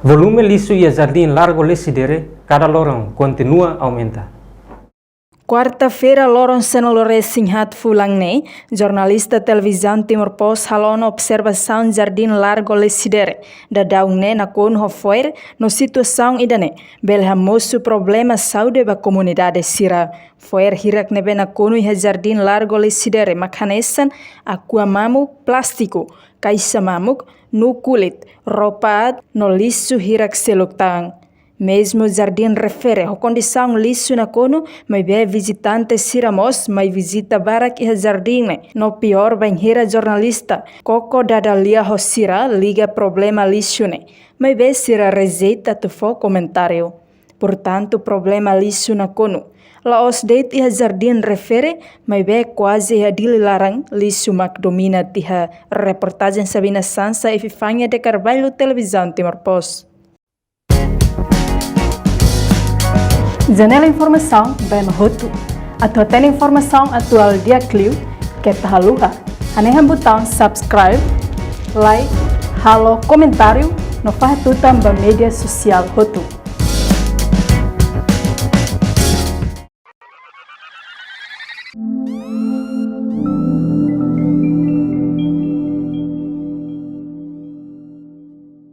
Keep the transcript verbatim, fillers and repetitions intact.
Volume lixu iha Jardín Largo Lecidere kada loron kontinua aumenta. Kuarta-feira, loron sanulu-resin-haat fulan ne'e, jornalista Televizaun Timor Post halo ona observasaun Jardín Largo Lecidere. Daudaun ne'e nakonu ho fo'er no situasaun ida-ne'e bele hamosu problema saúde ba komunidade sira. Fo'er hirak ne'ebé nakonu iha Jardín Largo Lecidere mak hanesan akua mamuk plástiku, kaixa mamuk, nuu kulit, roupa aat no lixu hirak seluk tan. Mezmu jardín refere ho kondisaun lixu nakonu, maibé vizitante sira mós mai vizita barak iha jardín ne'e. No piór, bainhira jornalista koko dada lia ho sira liga problema lixu ne'e, maibé sira rejeita atu fó komentáriu. Portantu, problema lixu nakonu la'ós de'it iha jardín refere, maibé kuaze iha Dili laran lixu mak domina, tiha reportajen Sabina Sansa, Epifania de Carvalho, Televizaun Timor Post. Janela informasaun ba ema hotu. Atu hatene informasaun atuál di'ak liu, keta haluha hanehan butaun subscribe, like, halo komentáriu no fahe tutan ba média sosiál hotu.